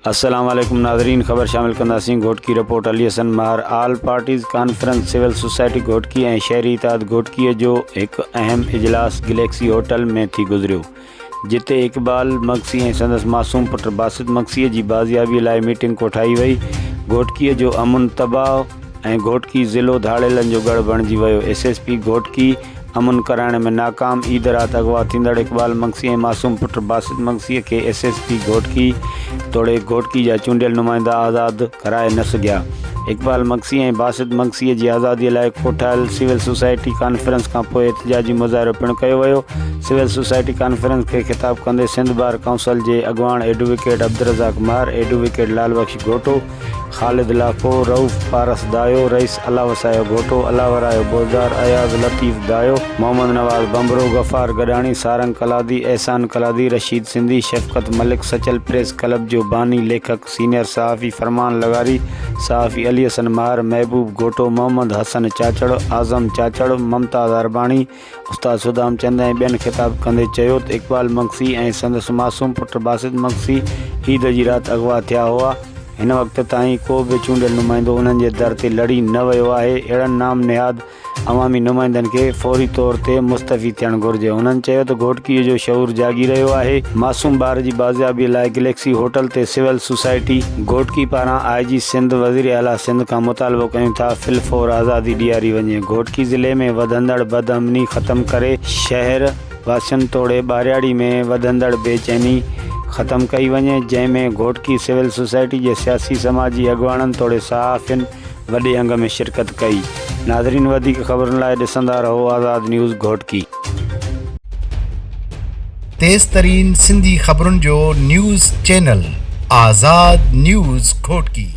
السلام عليڪم ناظرين خبر شامل ڪنداسين Ghotki report Ali Hassan Mahar all parties conference civil society Ghotki ۽ شهري اتحاد گهوٽڪي جو هڪ اهم اجلاس گليڪسي هوٽل ۾ ٿي گذريو جتي اقبال مگسي ۽ سندس معصوم پٽ باسط مگسي جي بازيابي لاء ميٽنگ ڪوٺائي وئي گهوٽڪي جو امن تباهه ۽ گهوٽڪي ضلعو ڌاڙيلن جو ڳڙهه بڻجي ويو، ايس ايس پي گهوٽڪي امن ڪرائڻ ۾ ناڪام، عيد رات اغوا ٿيندڙ اقبال مگسي ۽ معصوم پٽ باسط مگسي کي ايس ايس پي گهوٽڪي توڙي گهوٽڪي جا چونڊيل نمائندا آزاد ڪرائي نه سگهيا، اقبال مگسي ۽ باسط مگسي جي آزادي لاء ڪوٺايل سول سوسائٽي ڪانفرنس کانپوء احتجاجي مظاهرو پڻ ڪيو ويو، سول سوسائٽي ڪانفرنس کي خطاب ڪندي سنڌ بار ڪائونسل جي اڳواڻ ايڊووڪيٽ عبدالرزاق مهر، ايڊووڪيٽ لال بخش گهوٽو، خالد لاکو، رئوف پارس دايو، رئيس الله وسايو گهوٽو، الله ورايو بوزدار، اياز لطيف دايو، محمد نواز ڀنڀرو، غفار گڏاڻي، سارنگ ڪلادي، احسان ڪلادي، رشيد سنڌي، شفقت ملڪ، سچل پريس ڪلب جو باني ليکڪ سينئر صحافي فرمان لغاري، صحافي علي حسن مهر، محبوب گهوٽو، محمد حسن چاچڙ، اعظم چاچڙ، ممتاز عرباڻي، استاد سدام چند ۽ ٻين خطاب ڪندي چيو ته اقبال مگسي ۽ سندس معصوم پٽ باسط مگسي عيد جي رات اغوا ٿيا هئا، هن وقت تائين ڪو به چونڊيل نمائندو انهن جي در تي لڙي نه ويو آهي، اهڙن نام نهاد عوامي نمائندن کي فوري طور تي مستعفي ٿيڻ گهرجي، هنن چيو ته گهوٽڪي جو شعور جاڳي رهيو آهي، معصوم ٻار جي بازيابي لاء گليڪسي هوٽل تي سول سوسائٽي گهوٽڪي پاران آء جي سنڌ، وزير اعليٰ سنڌ کان مطالبو ڪيون ٿا في الفور آزادي ڏياري وڃي، گهوٽڪي ضلعي ۾ وڌندڙ بدامني ختم ڪري شهر واسين توڙي ٻاهرياڙي ۾ وڌندڙ بي چيني ختم ڪئي وڃي، جنهن ۾ گهوٽڪي سول سوسائٽي جي سياسي سماجي اڳواڻن توڙي صحافين وڏي انگ ۾ شرڪت ڪئي. ناظرين وڌيڪ خبرن لاء ڏسندا رهو آزاد نيوز گهوٽڪي. تيز ترين سنڌي خبرن جو نيوز چينل آزاد نيوز گهوٽڪي.